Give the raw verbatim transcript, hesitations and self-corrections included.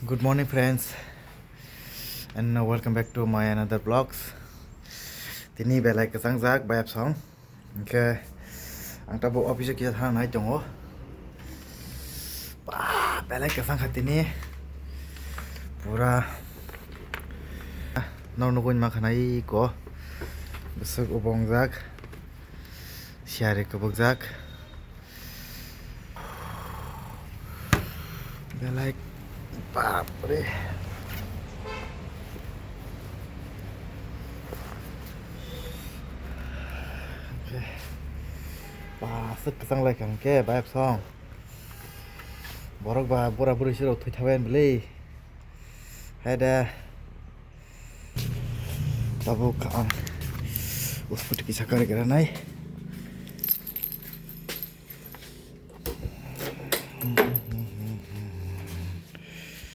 Good morning, friends, and welcome back to my another vlogs. Tini belai kwchang jak bayap song. Hingke ang tabo office o kisa thang nai tongo. Ba, belai kwchang kha tini. Pura nor nugwi ma khanai ko. Bwswk ubong jak. Siyari kubuk jak. Belai bapre. Ba, aswk kwchang lai kha hwnkhe bayap song. Borok ba bura buri sirok thwi thabai bwlwi. Hai da. Tabuk ang usput kisa kari kira nai.